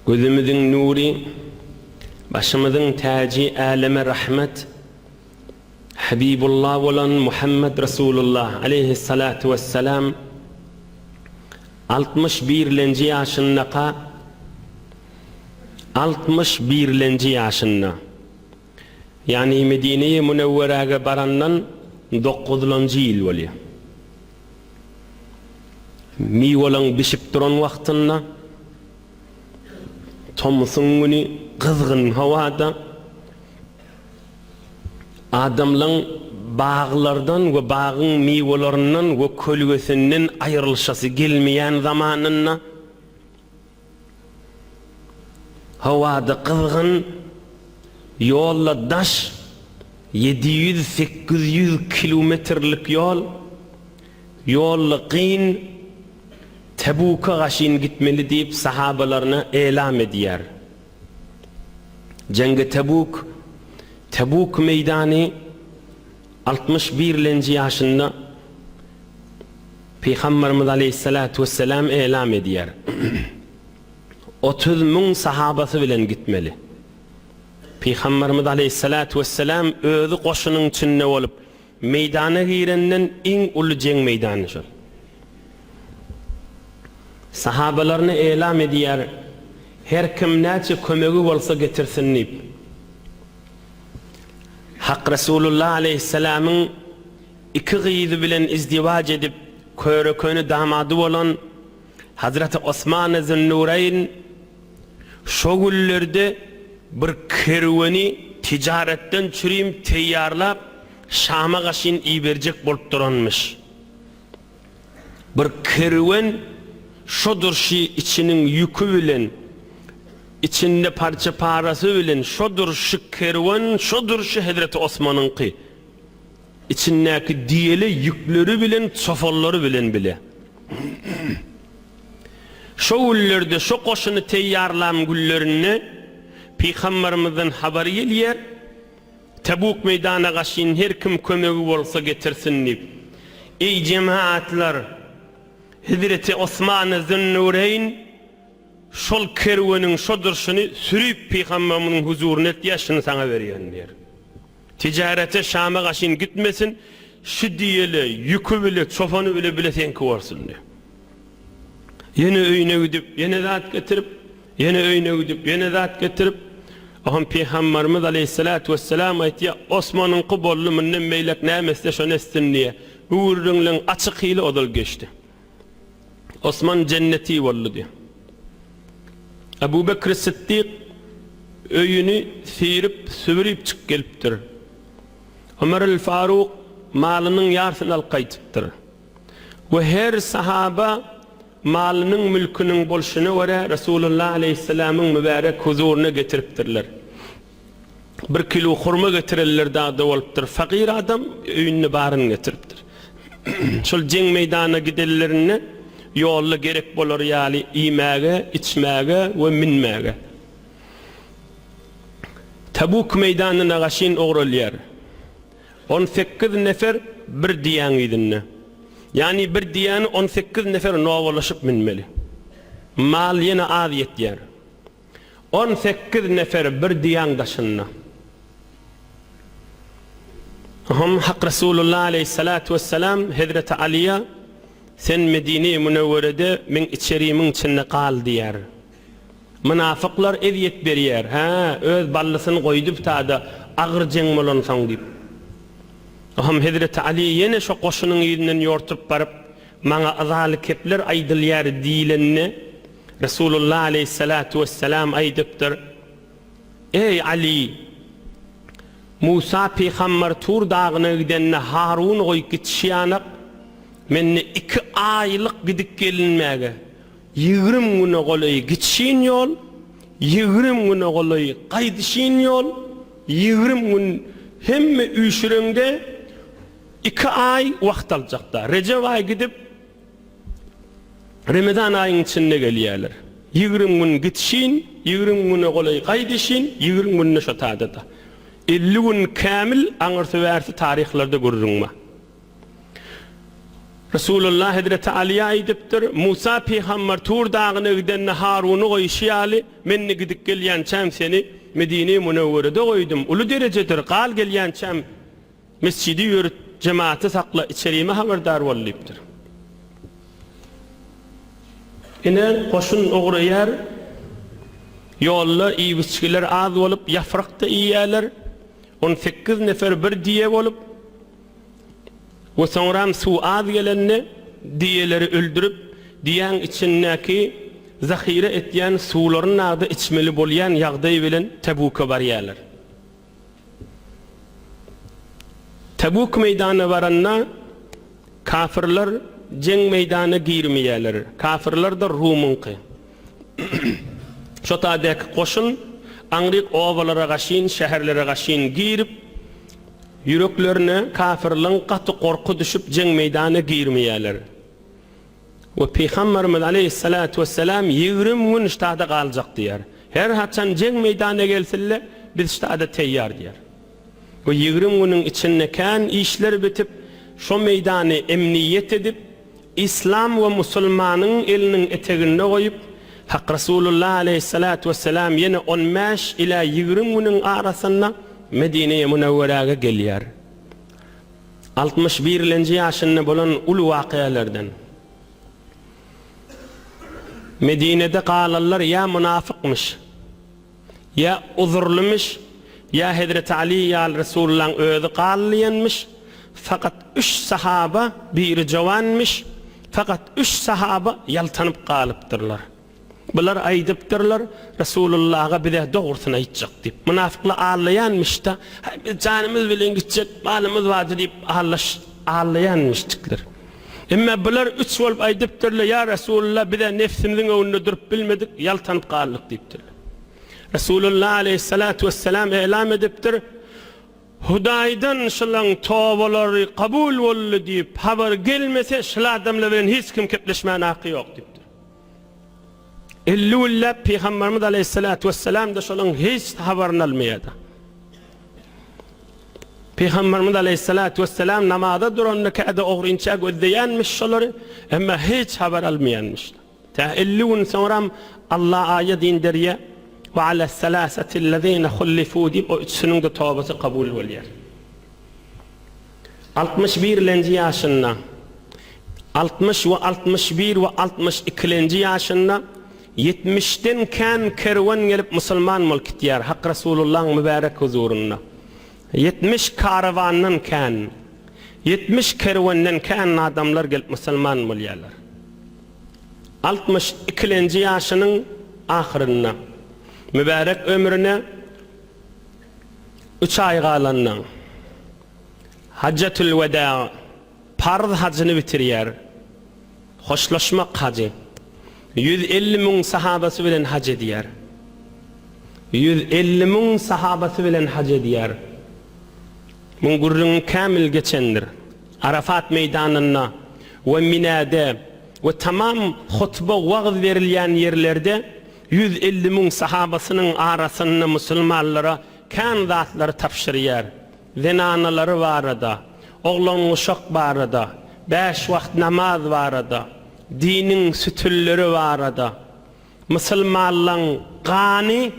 Gözümiziň nury, başymyzyň täji äleme rahmet, Habibullah bolan Muhammed Resulullah aleýhissalatu wessalam altmyş birlenji ýaşyndaka altmyş birlenji ýaşynda, ýagny Medine-i Münewweräge barandan dokuzlanjy ýyl bolýar. Miwalaň bişip duran wagtynda, tomsuň güni gyzgyn howada adamlaň baglardan we bagyň miwelernden we kölgesinden aýrylyşasy gelmeýän zamanynda, Howada gyzgyn, ýolda daş, 700-800 kilometrlik ýol, ýolda kyn, Tebuka gaşyn gitmeli diýip sahabalaryna elam edýär. Jeňgi Tebuk, Tebuk meýdany 61 lenji ýaşynda Pygamberimiz aleýhissalatu wessalam elam edýär, 30 müň sahabasy bilen gitmeli. Pygamberimiz aleýhissalatu wessalam özi goşunyň içinde bolup, meýdana girenden iň uly jeň meýdany şol. Sahabalaryna elam edýär, her kim näçe kömegi bolsa getirsin diýip. Hak Resulullah aleýhissalamyň Iki gyzy bilen izdiwaç edip, köre-köne damady bolan Hazreti Osman Zünnureýn şo günlerde bir kerweni tijaretden çürim teýýarlap, Şama gaşyn iberjek bolup duranmyş. Bir kerwen şo durşy içiniň ýüki bilen, içinde parça-parasy bilen şo durşy kerwen şo durşy Hezreti Osmanyňky. Içindäki diýeli ýükleri bilen çofallary bilen bile. Şo günlerde şo goşuny teýýarlan günlerinde Pygambarymyzdan habar gelýär, Tebuk meýdana gaşyn her kim kömegi bolsa getirsin diýip. Eý jemaatlar! Hezreti Osman Zünnureýn şol kerweniň şo durşuny sürüp Pygambarymyzyň huzuryna eltýär, şuny saňa berýän diýýär. Tijarete Şama gaşyn gitmesin, şu diýeli, ýüki bile, çopany bile bile seňki bolsun diýip. Ýene öýüne gidip, ýene zat getirip, ýene öýüne gidip, ýene zat getirip, oňam Pygambarymyz aleýhissalatu wessalam aýtýar, Osmanyňky boldy, mundan beýläk näme etse şony etsin diýýär. Bu gürrüňleň açyk hili ozal geçdi. Osman jenneti boldy diýýär. Ebu Bekri Sytdyk öýüni syryp, sübürip çykyp gelipdir. Ömer el-Faruk malynyň ýarsyny alyp gaýdypdyr. We her sahaba malynyň mülküniň bolşuna görä Resulullah aleýhissalamyň mübärek huzuryna getiripdirler. Bir kilo hurma getirenler dagda bolupdyr. Fagyr adam öýünde baryny getiripdir. Şol jeň meýdanyna gidenlerinde ýolda gerek bolar ýaly iýmäge, içmäge we münmäge. Tabuk meýdanyna gaşyn ugralýar. 18 nefer bir düýäň yzynda. Ýagny bir düýäni 18 nefer nowalaşyp münmeli. Mal ýene az ýetýär. 18 nefer bir düýäň daşynda. Hom Hak Resulullah aleýhissalatu wessalam Hezreti Alyýa, Sen Medine-i Münewwerede meň içerimiň içinde gal diýýär. Mynafyklar ezýet berýär, hä, öz ballysyny goýdy bu tada, agyr jeň bolansoň diýip. Hom Hezreti Aly ýene şo goşunyň yzyndan ýortup baryp, Maňa yzaly kepler aýdylýar diýlende, Resulullah aleýhissalatu wessalam aýdypdyr, Eý, Aly! Musa pygamber Tur dagyna gidende Haruny goýup gitişi ýanak, mende iki aýlyk gidip gelinmäge, ýigrim güne golaý gitişin ýol, ýigrim güne golaý gaýdyşyn ýol, ýigrim gün hemme üýşüreňde iki aý wagt aljakda. Rejep aýy gidip, Remezan aýyň içinde gelýärler. Ýigrim gün gitişin, ýigrim güne golaý gaýdyşyn, ýigrim günde şo tada-da. 50 gün kämil aňyrsy-bärsi taryhlarda gürrüň bar. Resulullah hezreti Alyýa aýdypdyr, Musa pygamber Tur dagyna gidende Haruny goýşy ýaly, men-de gidip gelýänçäm seni Medine-i Münewwerede goýdum. Uly derejedir, gal gelýänçäm mesjidi ýörüt, jemaaty sakla, içerime habardar bol diýipdir. Ine, goşun ugraýar. Ýolda iýip-içgiler az bolup, ýaprak-da iýýärler. On sekiz nefer bir diýe bolup we soňram suw az gelende diýeleri öldürip, diýäň içindäki zahyra etýän suwlaryny-da içmeli bolýan ýagdaý bilen Tebuka barýarlar. Tebuk meýdanyna baranda kafirler jeň meýdanyna girmeýärler. Kafirler-de Rumyňky. Şo taýdaky goşun aňryk obalara gaşyn, şäherlere gaşyn girip, ýüreklerine kafirliň gaty gorky düşüp jeň meýdanyna girmeýärler. We Pygamberimiz aleýhissalatu wessalam 20 gün ştada galjak diýýär. Her haçan jeň meýdanyna gelsinle, biz ştada teýýar diýýär. We 20 günüň içinde kän işler bitip, şo meýdany emniýet edip, Yslam we musulmanyň eliniň eteginde goýup, Hak Resulullah aleýhissalatu wessalam ýene on bäş ila 20 günüň arasynda Medine-i Münewweräge gelýär. Altmyş birlenji ýaşynda bolan uly wakyýalardan. Medinede galanlar ýa mynafykmyş, ýa uzurlymyş, ýa Hezreti Aly ýaly Resulullaň özi gal diýenmiş, fakat üç sahaba, biri jowanmyş, fakat üç sahaba ýaltanyp galypdyrlar. Bular aýdypdyrlar, Resulullaha bize dogrusyny aýtjak diýip. Mynafyklar allaýanmyş-da, Haý, biz janymyz bilen gitjek, malymyz bardy diýip allaş, allaýanmyşdyklar. Emma bular üç bolup aýdypdyrlar, Ýa Resulullah, biz-ä nebsimiziň öňünde durup bilmedik, ýaltanyp galdyk diýipdirler. Resulullah aleýhissalatu wessalam elam edipdir, Hudaýdan şulaň tobalary kabul boldy diýip habar gelmese, şul adamlar bilen hiç kim kepleşmäne haky ýok diýipdir. 50 günläp Pygamberimiz aleýhissalatu wessalam-da şolaň hiç habaryny almaýardy. Pygamberimiz aleýhissalatu wessalam namaza duranda käde ogrynça gözleýänmiş şolary, emma hiç habar almaýanmyş. Tä 50 gün soňram Allah aýat inderýär, Ve alas-salasatillezine hullifu diýip o üçüsiniň-de tobasy kabul bolýar. Altmyş birlenji ýaşynda, 60 we 61 we 62-lenji ýaşynda ýetmişden kän kerwen gelip musulman bolup gitýär Hak Resulullahyň mübärek huzurynda. 70 karawandan kän, 70 kerwenden kän adamlar gelip musulman bolýarlar. 62-lenji ýaşynyň ahyrynda mübärek ömrüne üç aý galanda Hajjatül Weda, parz hajyny bitirýär. Hoşlaşmak hajy. 150 müň sahabasy bilen haj edýär. 150 müň sahabasy bilen haj edýär. Muň gürrüňi kämil geçendir. Arafat meýdanynda we Minäde we tamam hutba wagyz berilýän ýerlerde 150 müň sahabasynyň arasynda musulmanlara kän zatlary tabşyrýar. Zenanalary barada, oglan-uşak barada, bäş wagt namaz barada, diniň sütünleri barada, musulmanlaň gany,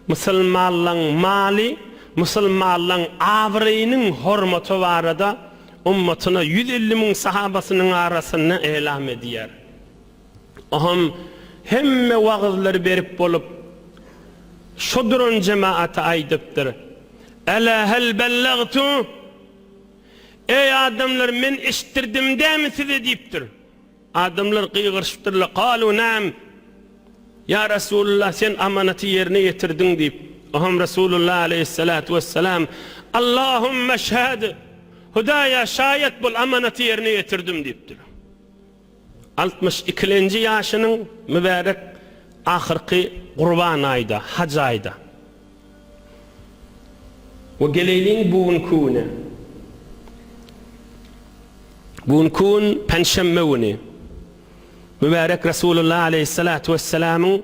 musulmanlaň maly, musulmanlaň abraýynyň hormaty barada ummatyna 150 müň sahabasynyň arasynda elam edýär. Oňam hemme wagyzlary berip bolup, şo duran jemaata aýdypdyr, Ela hel bellagtu? Eý, adamlar, men eşitdirdim dämi size diýipdir. Adamlar gygyryşypdyrlar, Kalu naam, Ýa Resulullah, sen amanaty ýerine ýetirdiň diýip. Oňam Resulullah aleýhissalatu wessalam, Allahumma şehd, Hudaýa şaýat bol, amanaty ýerine ýetirdim diýipdir. Altmyş ikilenji ýaşynyň mübärek ahyrky Gurban aýda, haj aýda. We geleýliň bu günki güne. Bu günki gün penşenbe güni. Mübärek Resulullah aleýhissalatu wessalamyň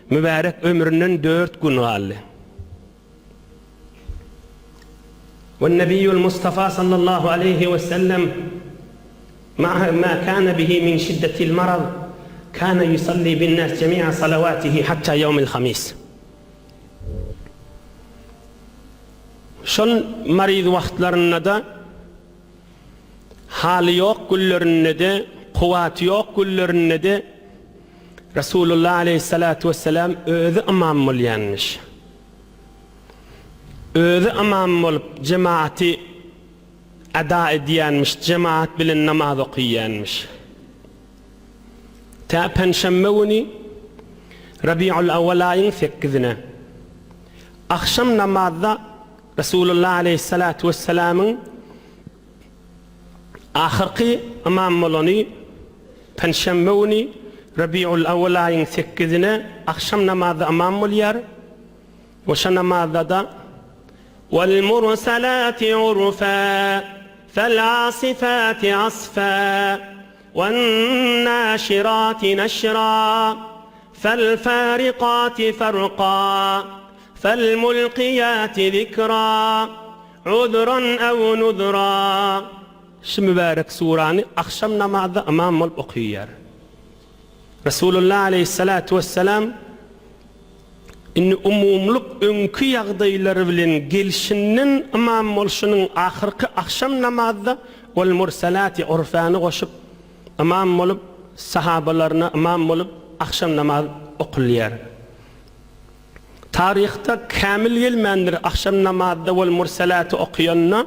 mübärek ömründen dört gün galdy. We Nebiýul Mustafa sallallahu aleýhi we sellem. Ma'a ma kana bihi min şiddetil marad, kana yusalli bin-nas jemi'a salawatihi hatta ýewmil hamis. Şol maryz wagtlarynda-da, haly ýok günlerinde-de, kuwwaty ýok günlerinde-de Resulullah aleýhissalatu wessalam özi ymam bolýanmyş. Özi ymam bolup jemaaty eda edýänmiş, jemaat bilen namaz okyýanmyş. Tä penşenbe güni Rabiul-Awwal aýyň sekizine, agşam namazda Resulullah aleýhissalatu wessalamyň ahyrky ymam bolany penşenbe güni Rabiul-Awwal aýyň sekizine agşam namazda ymam bolýar we şo namazda-da Wal-mursalati urfa, fal-asifati asfa, wan-naşirati neşra, fal-fariqati farqa, fal-mulqiyati zikra, uzran ew nuzra. Şu mübärek surany agşam namazda ymam bolup okaýar. Resulullah aleýhissalatu wessalam Indi umumylyk öňki ýagdaýlary bilen gelşinden ymam bolşunyň ahyrky agşam namazda Wal mursalati urfany goşup ymam bolup sahabalaryna ymam bolup agşam namaz okulýar. Taryhda kämil gelmändir agşam namazda Wal mursalati okuyanda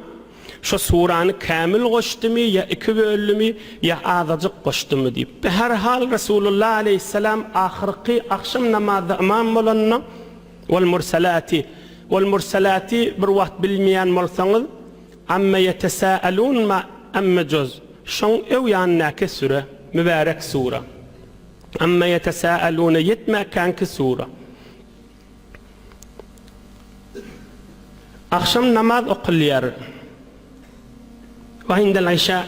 şo surany kämil goşdumy ýa iki böldümi ýa azajyk goşdumy diýip. Her hal Resulullah aleýhissalam ahyrky agşam namazda ymam bolanda Wal mursalati Wal mursalati bir wagt bilmeýän bolsaňyz Amme ýetesâelûn ma amme juz şoň öw ýanyndaky süre mübärek sura Amme ýetesâelûne ýetmäkäňki sura. Agşam namaz okulýar. Wa indel işa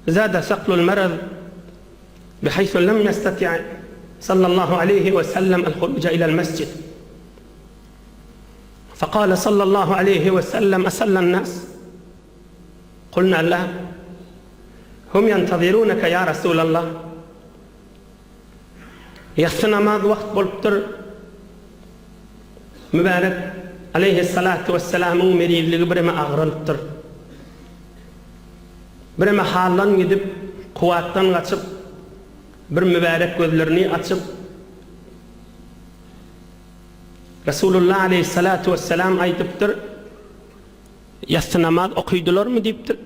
zada saklul maraz bihaýsu lem ýestati' sallallahu aleýhi we sellem el huruja ilel mesjid. Fekale sallallahu aleýhi we sellem esallan nas? Kulna la. Hum ýentaziruneke ýa Resulallah. Ýassy namaz wagt bolupdyr. Mübärek aleýhissalatu wessalamyň merizligi bireme agralypdyr. Bireme haldan gidip, kuwwatdan gaçyp, bir mübärek gözlerini açyp, Resulullah aleýhissalatu wessalam aýdypdyr, Ýassy namaz okydylarmy diýipdir.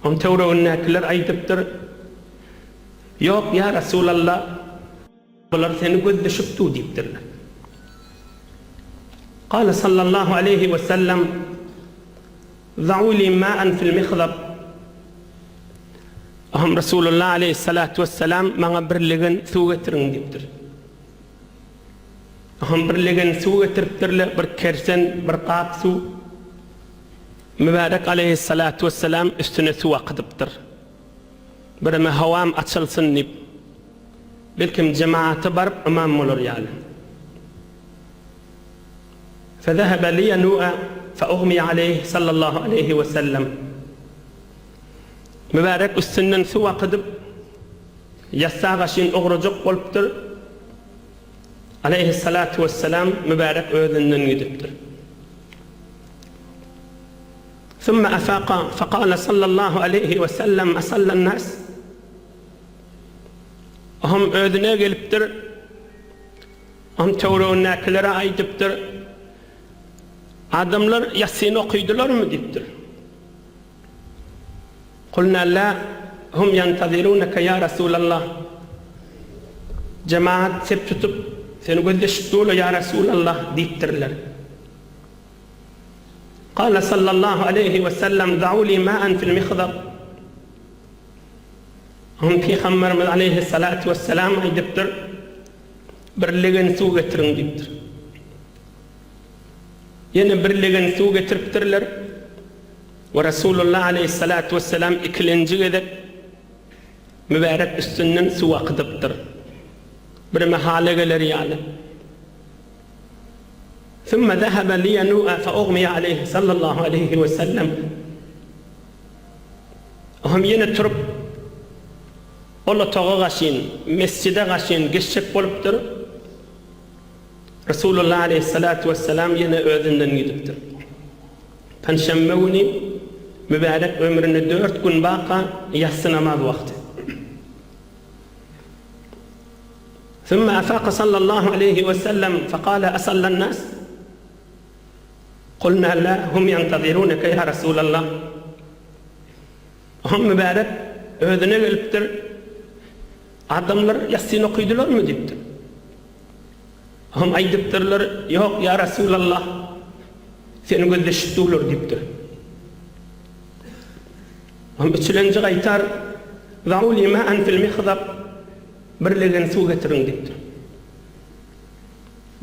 Onuň töweregindäkiler aýdypdyr, Ýok, ýa Resulallah, bular seni gözleşip dur diýipdirler. Kale sallallahu aleýhi we sellem, Za'u li ma'an fil mihzab. Ohm Resulullah aleýhissalatu wessalam maňa bir legen suw getiriň diýipdir. Ohm bir legen suw getiripdirler, bir kersen, bir gap suw. Mübärek aleýhissalatu wessalam üstüne suw akydypdyr. Bireme howam açylsyn diýip. Belkem jemaata baryp ymam bolar ýaly. Fezehebe liýenu'a feugmiye aleýh sallallahu aleýhi wesellem. Mübärek üstünden suw akydyp, ýassa gaşyn ugrajak bolupdyr. Aleýhissalatu wessalam mübärek özünden gidipdir. Sümme afaka fekale sallallahu aleýhi we sellem asallan nas. Ohm özüne gelipdir. Ohm töweregindäkilere aýdypdyr. Adamlar ýassyny okydylarmy diýipdir. Kulna la hum ýantaziruneke ýa Resulallah. Jemagat sep tutup seni gözleşip durlar ýa Resulallah diýipdirler. Kale sallallahu aleýhi we sellem da'u li ma'an fil mihzab. Oňa Pygamberimiz aleýhissalatu wesselam aýdypdyr, Bir legen suw getiriň diýipdir. Ýene bir legen suw getiripdirler we Resulullah aleýhissalatu wesselam ikilenji gezek mübärek üstünden suw akydypdyr. Bireme hala geler ýaly. Sümme zehebe liyenu'a fe ugmiye aleyh sallallahu aleyhi ve sellem. Oňam ýene turup, ol otaga gaşyn, mesjide gaşyn geçjek bolupdyr. Resulullah aleýhissalatu wessalam ýene özünden gidipdir. Penşenbe güni mübärek ömründe dört gün baka ýassy namaz wagty. Sümme afaka sallallahu aleýhi wesellem fekale asallan nas? Kulna la hum ýentaziruneke ýa Resulallah. Oňa mübärek özüne gelipdir. Adamlar ýassyn okydylarmy diýipdir. Oňa aýdypdyrlar, Ýok, ýa Resulallah, seni gözleşip durlar diýipdir. Oňa üçülenji gaýtar, Za'u li ma'an fil mihzab, bir legen suw getiriň diýipdir.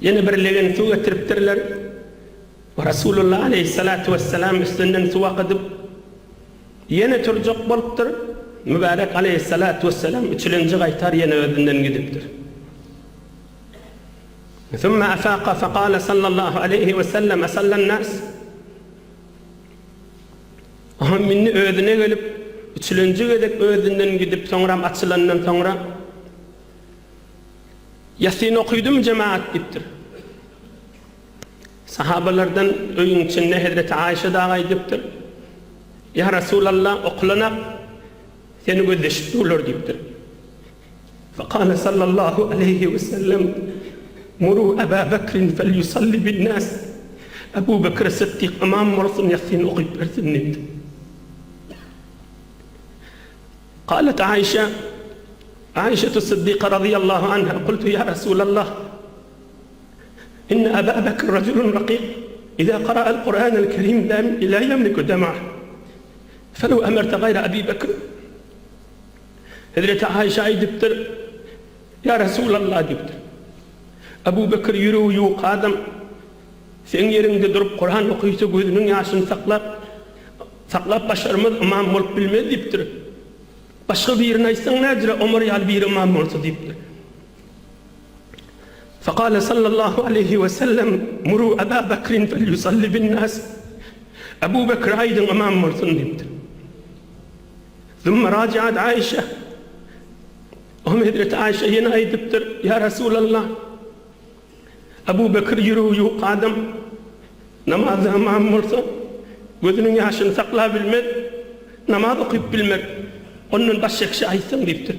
Ýene bir legen suw getiripdirler. Resulullah aleýhissalatu wessalam üstünden suw akydyp, ýene turjak bolupdyr. Mübärek aleýhissalatu wessalam üçülenji gaýtar ýene özünden gidipdir. Summa afaqa faqala sallallahu aleýhi wesellem asallan nas. Oňam indi özüne gelip, üçülenji gezek özünden gidip, soňram açylandan soňra, Ýasin okydym jemaat diýipdir. Sahabalardan öýüň içinde hezreti Aýşa dagy aýdypdyr. Ýa Resulallah okulanak seni gözleşip durlar diýipdir. Fekale sallallahu aleýhi we sellem Muru Aba Bekrin felyusalli bin nas Ebu Bekre Sytdyk ymam bolsun ýasin okyp bersin diýipdir. Galet Aişe, Aişetu Syddyka razyýallahu anha, Kultu ýa Resulallah, inne Aba Bekr rajulun rakyk, iza qara'al Kur'anal kerim la ýemliku dem'ah, felew emerte gaýra Abi Bekr. Hezreti Aişe aýdypdyr, Ýa Resulallah diýipdir. Abu Bekr ýüregi ýuka adam, seň ýeriňde durup Kuran okysa gözüniň ýaşyny saklap, Saklap başarmaz, ymam bolup bilmez diýipdir. Başga birini aýtsaň nädire, Omar ýaly biri ymam bolsa diýipdir. Fekale sallallahu aleýhi we sellem, Muru Aba Bekrin felýusalli bin-nas. Abu Bekre aýdyň ymam bolsun diýipdir. Zumma rajaat Aişe. Oňa hezreti Aişe ýene aýdypdyr, Ýa Resulallah, Abu Bekr ýüregi ýuka adam. Namazda ymam bolsa, gözüniň ýaşyny saklabilmez, namaz okyp bilmez. Ondan başga kişi aýtsaň diýipdir.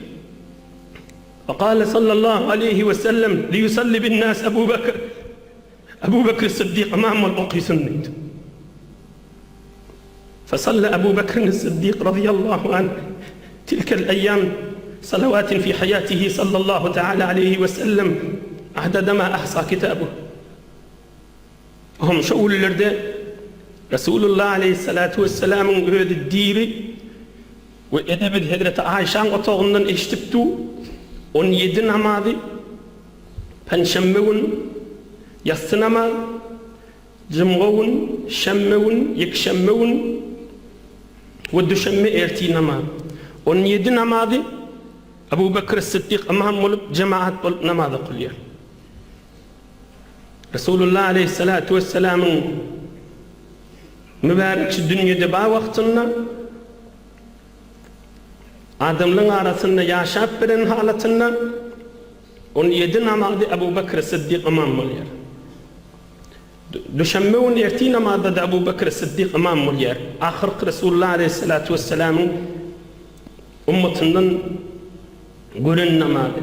Fekale sallallahu aleýhi we sellem, Liýusalli bin-nas Abu Bekr. Abu Bekr Syddyk ymam bolup okysyn diýipdir. Fesalla Abu Bekrin Syddyk razyýallahu anh tilkel eýýam salawatin fi haýatihi sallallahu taala aleýhi we sellem adada ma ahsa kitabuh. Oňam şo günlerde Resulullah aleýhissalatu wessalamyň özi diri we enemiz hezreti Aýşaň otagyndan eşidip dur, 17 namazy, penşenbe gün ýassy namaz, jumga gün, şenbe gün, ýekşenbe gün we düşenbe ertir namaz. 17 namazy Abu Bekr Siddik ymam bolup, jemaat bolup namaz okulýar. Resulullah aleýhissalatu wessalamyň mübärek şu dünýede bar wagtynda adamlaryň arasynda ýaşap beren halatynda 17 namazy Abu Bekr Siddik ymam bolýar. Duşenbe gün ertir namazda-da Abu Bekr Siddik ymam bolýar. Ahyrky Resulullah aleýhissalatu wessalamyň ummatyndan gören namazy.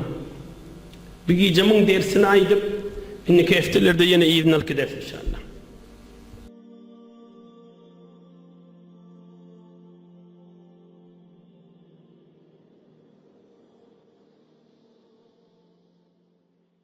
Bu gije muň dersini aýdyp, indiki heftelerde ýene yzyny alyp gideris inşallah.